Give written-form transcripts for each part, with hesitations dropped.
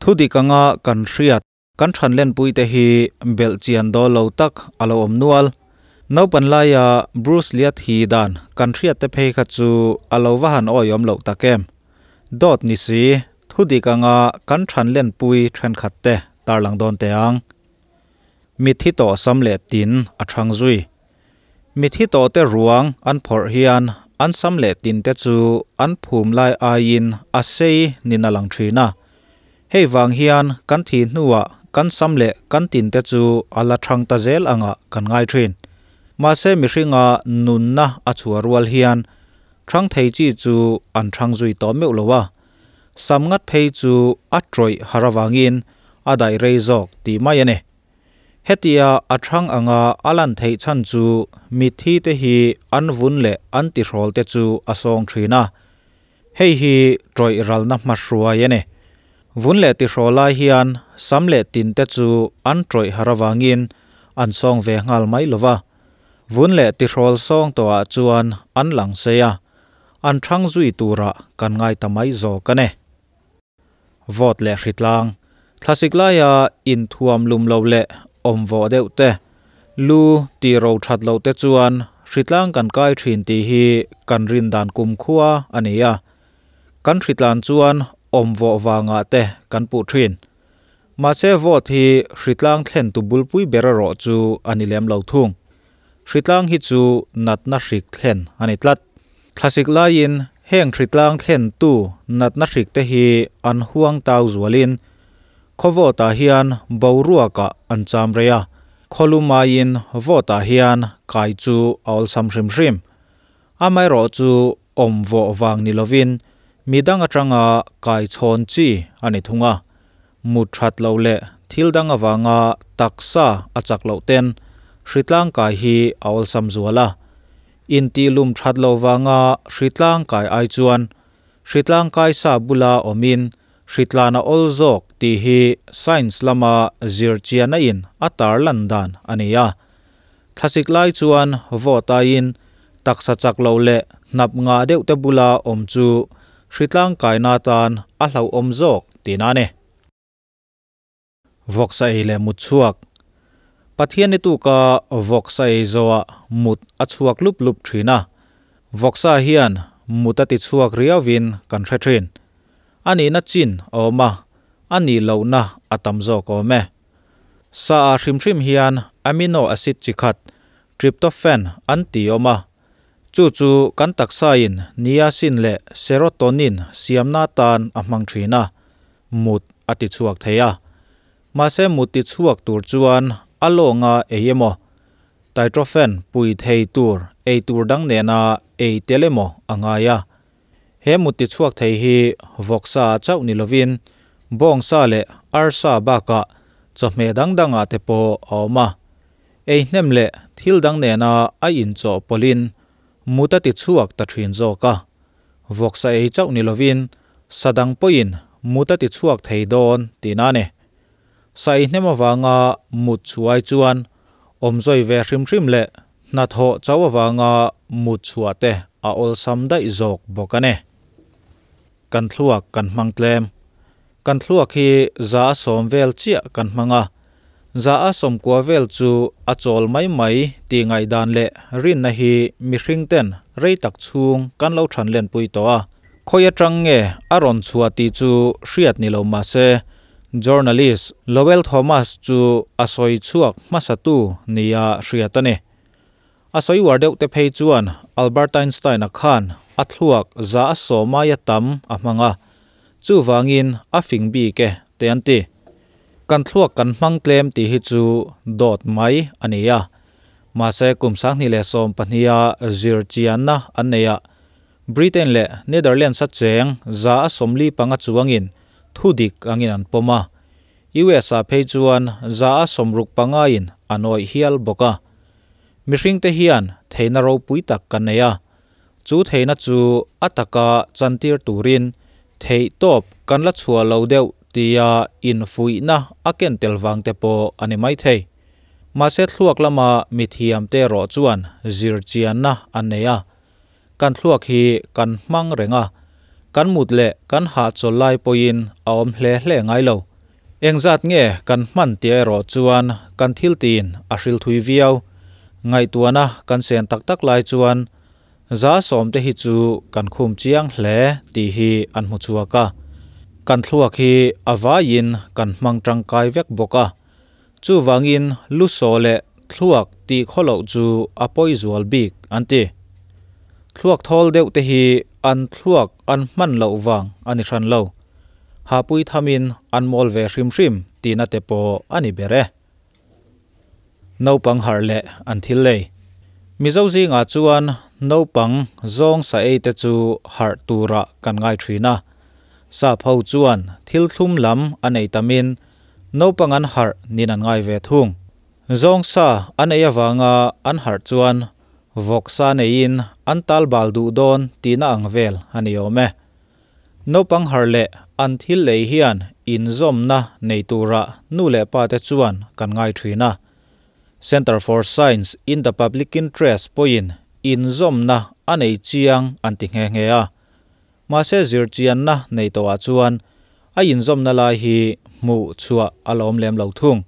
Thudik anga kan hriat kan thanlenpui te hi belhchian dawl lo tak a lo awm nual. Naupan laia Bruce Lee-a thi dan kan hriat te phei kha chu a lo va han awihawm loh tak em. Dawt ni si, thudik anga kan thanlenpui thenkhat te tarlang dawn teh ang. Mitthi tawh sam leh tin a chhang zui. Mitthi tawh te ruang an phawrh hian an sam leh tin te chu an phum lai aiin a sei nin a lang thin a. Hei vang hian kan thih hnuah kan sam leh kan tin te chu a la chhang ta zel angah kan ngai thin. Mahse mihringa nunna a chhuah rual hian chhang thei chi chu an chhang zui tawh meuh lo a. Sam ngat phei chu a tawih har avangin a daih rei zawk tih mai a ni. Hetia a chhang anga a lan theih chhan chu mitthi te hi an vun leh an tihrawl te chu a sawng thin a. Hei hi tawih ralna hmahruai a ni. Vun leh tihrawl lai hian sam leh tin te chu an tawih har avangin an sawng ve nghal mai lo va. Vun leh tihrawl sawng tawhah chuan an lang sei a, an chhang zui turah kan ngai ta mai zawk a ni. Vawt leh hritlang, thlasik laia inthuam lum lo leh awm vawh deuh te, lu tih ro that loh te chuan hritlang kan kai thin tih hi kan rin dan kumkhua a ni a. Kan hritlan chuan awm vawh vangah te kan puh thin. Mahse vawt hi hritlang thlen tu bulpui ber erawh chu a ni lem lo thung. Hritlang hi chu natna hrik thlen a ni tlat. Thlasik laiin heng hritlang thlentu natna hrik te hi an huang tau zualin khawvawtah hian boruakah an cham rei a, khawlum aiin vawtah hian kai chu a awlsam hrim hrim. Amaherawhchu awm vawh vang ni lovin midang atanga kai chhawn chi a ni thung a, mut that loh leh thil dang avanga taksa a chak loh ten hritlang kai hi a awlsam zual a. Intihlum that loh vanga hritlang kai ai chuan hritlang kai sa bula awmin hritlan a awl zawk tih hi science lama zirchiana in a tarlan dan a ni a. Thlasik lai chuan vawt aiin taksa chak loh leh hnap ngah deuh te bula awm chu hritlang kaina atan a hlauhawm zawk tihna a ni. Vawksa ei leh mut chhuak. Pathian ni tuka vawksa ei zawhah mut a chhuak lup lup thin a. Vawksa hian mut a ti chhuak riauvin kan hre thin. A nihna chin a awm a, a nih lohna a tam zawk awm e. Sa ah hrim hrim hian amino acid chi khat, tryptophan an ti awm a. Chu chu kan taksain niacin leh serotonin siamna atan a hmang thin a. Mut a ti chhuak thei a. Mahse mut ti chhuak tur chuan a lawnga ei emaw, titrophen pui thei tur ei tur dang nena ei tel emaw a ngai a. He mut ti chhuak thei hi vawksa chauh ni lovin bawngsa leh arsa bakah chawhmeh dang dangah te pawh a awm a. Ei hnem leh thil dang nena a inchawhpawlhin mut a ti chhuak ta thin zawk a. Vawksa ei chauh ni lovin sa dang pawhin mut a ti chhuak thei dawn tihna a ni. Sa ei hnem avanga mut chhuai chuan awmzawi ve hrim hrim leh hnathawh chauh avanga mut chhuah te a awlsam daih zawk bawk a ni. Kan thluak kan hmang tlem. Kan thluak hi 100% vel chiah kan hmang a, 90% vel chu a chawl mai mai tih ngaihdan leh rinna hi mihring ten rei tak chhung kan lo than lenpui tawh a. Khawi atang nge a rawn chhuah tih chu hriat ni lo mah se, journalist Lowell Thomas chu a sawi chhuak hmasatu nia hriat a ni. A sawi uar deuh te phei chuan Albert Einstein-a khan a thluak 100% aia tam a hmang a, chuvangin a fing bik e te an ti. Kan thluak kan hmang tlem tih hi chu dawt mai a ni a, mahse kum 2012-a zirchianna an nei a, Britain leh Netherlands-a cheng 45% chuangin thudik angin an pawm a, US-ah phei chuan 65%-in an awih hial bawk a. Mihringte hian theihna ropui tak kan nei a, chu theihna chu a taka chantir turin theih tawp kan la chhuah lo deuh tia infuihna a ken tel vang te pawh a ni maithei. Mahse thluak lama mithiamte erawh chuan zirchianna an nei a, kan thluak hi kan hmang reng a, kan mut leh kan hahchawl lai pawhin a awm hle hle ngai lo. Engzat nge kan hman tih erawh chuan kan thil tiin a hril thui viau. Ngaihtuahna kan sen tak tak lai chuan 10% te hi chu kan khum chiang hle tih hi an hmu chhuak a. Kan thluak hi a vaiin kan hmang tangkai vek bawk a. Chuvangin lu saw leh thluak tih khawloh chu a pawi zual bik an ti. Thluak thawl deuh te hi an thluak an hman loh vang a ni hran lo. Hahpui thamin an mawl ve hrim hrim tihna te pawh a ni ber e. Naupang harh leh an thil lei. Mizo zingah chuan naupang zawng sa ei te chu harh turah kan ngai thin a. Sap ho chuan thil thlum lam a nei tamin naupang an harh nin an ngai ve thung. Zawng sa an ei avanga an harh chuan vawk sa neiin an tal bal duh dawn tihna ang vel a ni awm e. Naupang harh leh an thil lei hian inzawmna nei tura nu leh pa te chuan kan ngai thin a. Centre for Science in the Public Interest pawhin inzawmna a nei chiang an ti nghe nghe a. Mahse zirchianna nei tawhah chuan a inzawmna lai hi hmuh chhuah a la awm lem lo thung.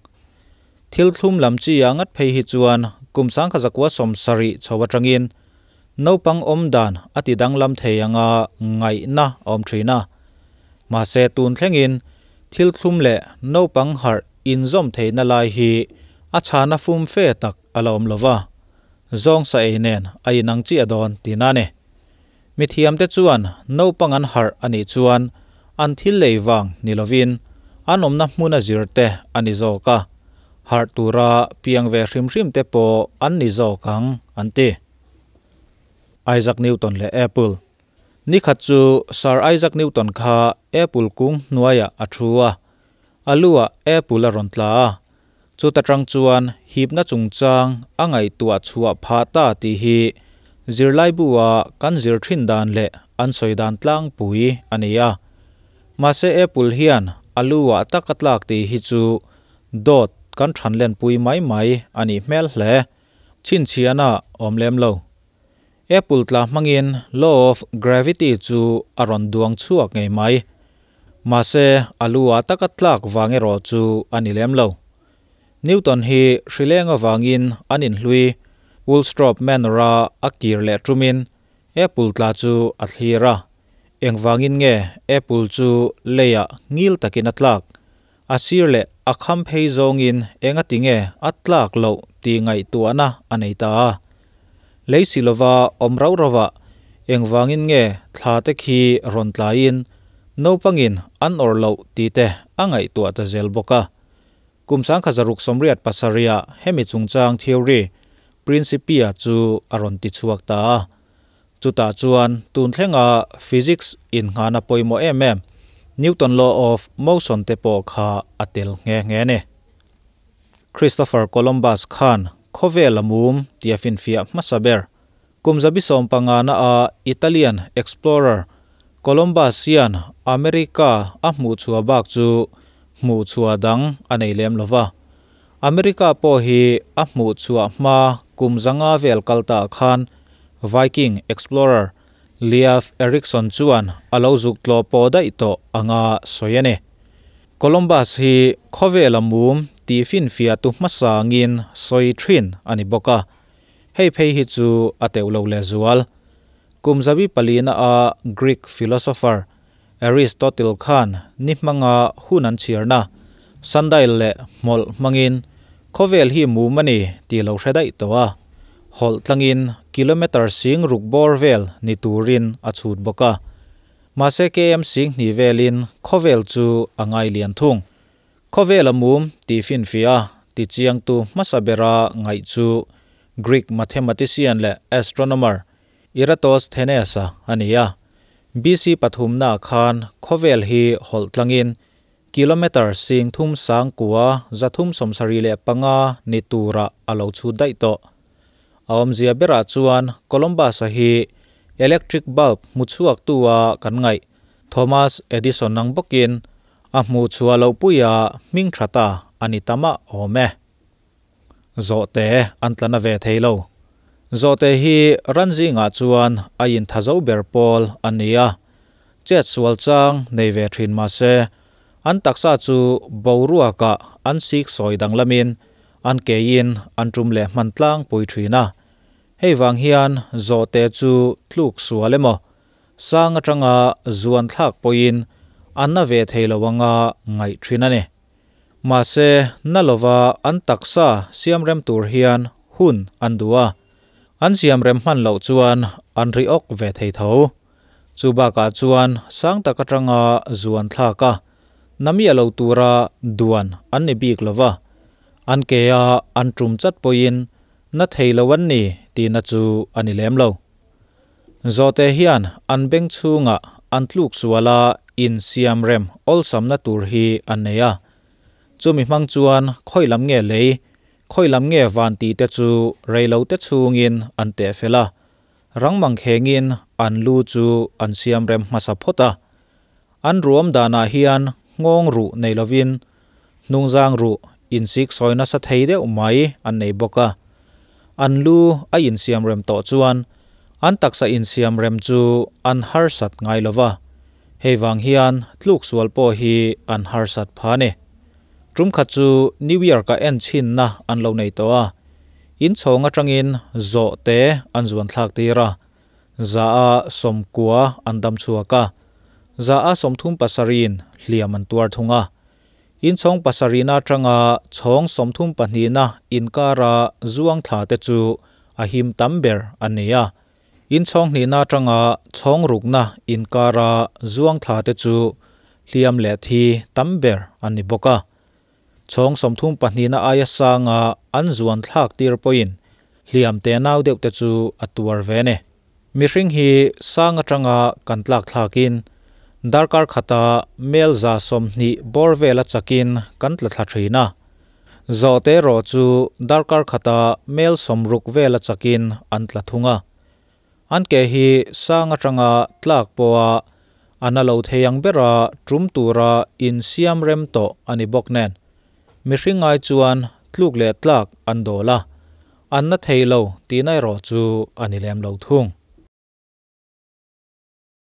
Thil thlum lam chi ah ngat phei hi chuan kum 1970 chho atangin naupang awm dan a ti danglam thei anga ngaihna a awm thin a. Mahse tun thlengin thil thlum leh naupang harh inzawm theihna lai hi a chhana fum fe tak a la awm lova, zawng sa ei nen a inang chiah dawn tihna a ni. Mithiamte chuan naupang an harh a nih chuan an thil lei vang ni lovin an awmna hmuna zir te a ni zawk a, harh tura piang ve hrim hrim te pawh an ni zawk ang an ti. Isaac Newton leh Apple Nikhat chu Sir Isaac Newton kha apple kung hnuaiah a thu a, a lu-ah apple a rawn tla a. Chuta tang chuan hipna chungchang a ngaihtuah chhuah phah ta tih hi zirlaibu-a kan zir thin dan leh an sawi dan tlangpui a ni a. Mahse apple hian a lu-ah tak a tlak tih hi chu dawt kan thanlenpui mai mai a nih hmel hle. Chhinchhiahna awm lem lo. Apple tla hmangin Law of Gravity chu a rawn duang chhuak ngei mai. Mahse, a lu ah taka tlak vang erawh chu a ni lem lo. Newton hi hrileng avangin an inhlui Woolsthorpe Manor-a a kir leh ṭumin Apple tla chu a thlir a. Engvangin nge Apple chu leiah ngil takin a tlak? A sir leh a kham phei zawngin engati nge a tlak loh tih ngaihtuahna a nei ta a. Lei si lova awm rauh rauhah engvangin nge thla te khi rawn tlaiin naupangin an awrh loh tih te a ngaihtuah ta zel bawk a. Kum 1687-ah hemi chungchang theory, Principia, chu a rawn ti chhuak ta a. Chutah chuan tun thlenga physics innghahna pawimawh em em Newton law of motion te pawh kha a tel nghe nghe a ni. Christopher Columbus khan khawvel a mum tih a finfiah hmasa ber. Kum 75 na a Italian explorer Columbus hian America a hmuhchhuah bak chu hmuhchhuah dang a nei lem lova. America pawh hi a hmuhchhuah hma kum 500 vel kal ta khan Viking explorer Leif Erikson chuan a lo zuk tlawh pawh daih tawh anga sawi a ni. Columbus hi khawvela mum tih finfiah tu hmasa angin sawi thin a ni bawk a, hei phei hi chu a teuh lo lehzual. Kum 400 na a Greek philosopher Aristotle khan ni hmanga hun an chhiarna, sundial leh hmawlh hmangin khawvel hi mum a ni tih lo hre daih tawh a, hawlh tlangin kilometre sing ruk bawr vel ni turin a chhut bawk a. Mahse KM 2000 velin khawvel chu a ngai lian thung. Khawvel a mum tih finfiah a tichiangtu hmasa bera ngaih chu Greek mathematician leh astronomer Eratosthenes-a a ni a. BC pathumna khan khawvel hi hawlh tlangin kilometre 39,375 ni turah a lo chhut daih tawh. A awmzia berah chuan Columbus-a hi electric bulb hmu chhuaktu-a kan ngaih Thomas Edison ang bawkin a hmuh chhuah loh puia hming tha ta a ni ta mah awm e. Zawhte an tla na ve thei lo. Zawhte hi ran zingah chuan a intha zo ber pawl a ni a, chet sual chang nei ve thin mah se, An taksa chu boruakah an siksawi danglamin an kein an tum leh hman tlangpui thin a. Hei vang hian zawhte chu tluk sual emaw, sang atanga zuan thlak pawhin an na ve thei lo anga ngaih thin a ni. Mahse, na lova an taksa siamrem tur hian hun an duh a, an siamrem hman loh chuan an ri awk ve thei tho. Chu bakah chuan sang tak atanga zuan thlak a, na miah lo tura duan an ni bik lova, an ke a an tum chat pawhin na thei lo an ni tihna chu a ni lem lo. Zawhte hian an beng chhungah an tluk sual a insiamrem awlsamna tur hi an nei a. Chumi hmang chuan khawi lam nge lei, khawi lam nge van tih te chu rei lo te chhungin an teh fel a, rang mang khengin an lu chu an siamrem hmasa phawt a. An ruam danah hian nghawng ruh nei lovin hnungzang ruh insik sawi nasa thei deuh mai an nei bawk a. An lu a insiamrem tawh chuan an taksa insiamrem chu an harsat ngai lo va, hei vang hian tluk sual pawh hi an harsat pha a ni. Tum khat chu New York-a en chhinna an lo nei tawh a, inchhawng atangin zawh te an zuan thlak tir a, 100 a 90 an dam chhuak a, 100 a 37in hliam an tuar thung a. Inchhawng pasarihna atanga chhawng 32na inkara zuang thla te chu a him tam ber an ni a, inchhawng hnihna atanga chhawng rukna inkara zuang thla te chu hliam leh thi tam ber an ni bawk a. Chhawng 32na aia sanga an zuan thlak tir pawhin hliam te nau deuh te chu a tuar ve a ni. Mihring hi sang atanga kan tlak thlakin darkar khata mel 120 bawr vela chakin kan tla thla thin a. Zawhte erawh chu darkar khata mel 60 vela chakin an tla thung a. An ke hi sang atanga tlak pawha a na lo thei ang bera tum tura insiam rem tawh a ni bawk nen. Mihring ngai chuan tluk leh tlak an dawl a, an na thei lo tihna erawh chu a ni lem lo thung.